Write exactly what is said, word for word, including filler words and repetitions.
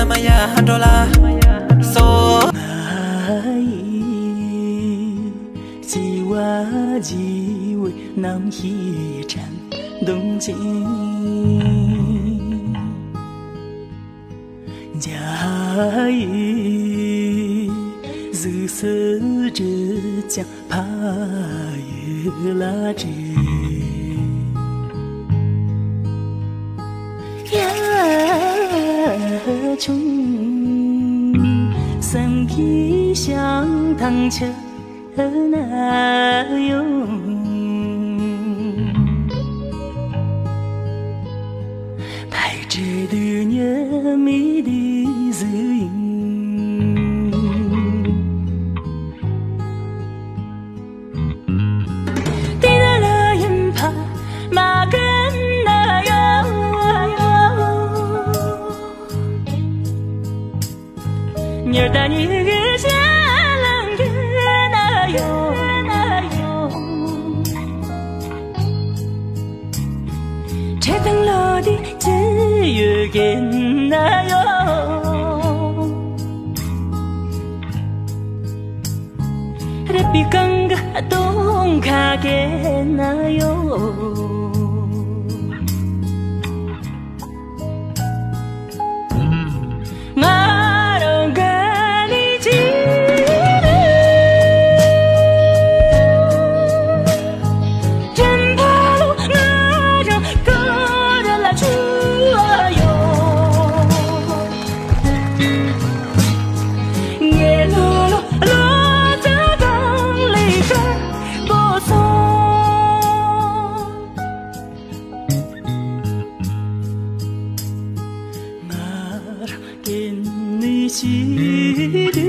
མ་ཡ་འགྲོ་ལ་སོ། ང་ཡི་སྐྱེ་བ་བརྗེ་བའི་རྣམ་ཤེས་དྲན་གདུང་ཅན། འཇའ་ཡི་གཟུགས་སུ་བྲིས་ཀྱང་ཕ་ཡུལ་ལ་བྲིས། ཡ་ཆུང་བསམ་གྱི་ཞིང་ཐང་ཆད་ན་ཡོང་། ཕལ་ཆེར་དུས་ཉི་མའི་དུས་སུ་ཡིན། དེ་ན་ལ་ཡིན་ཕ་མ་ཀུན་ན་ཡོང་། ཉི་ཟླ་གཉིས་ཀྱི་ཞལ་ལང་གི་ན་ཡོང་། ཁྲེལ་དང་བློ་གཏད་ཅི་ཡོད་ཀྱི་ན་ཡོང་། རེད་པའི་གང་ག་སྟོང་ཁ་གེ་ན་ཡོང་། ང་རང་ག་ནི་ཅི་རེད། དྲན་པ་ལོ་ང་རང་ག་རེ་ལ་ཆུ་ཡོད། ངའི་ལོ་ལོ་ལོ་ཙཱ་གང་ལས་ཀ་བོ་སོང་། ང་རང་་གི་ནི་ཞིག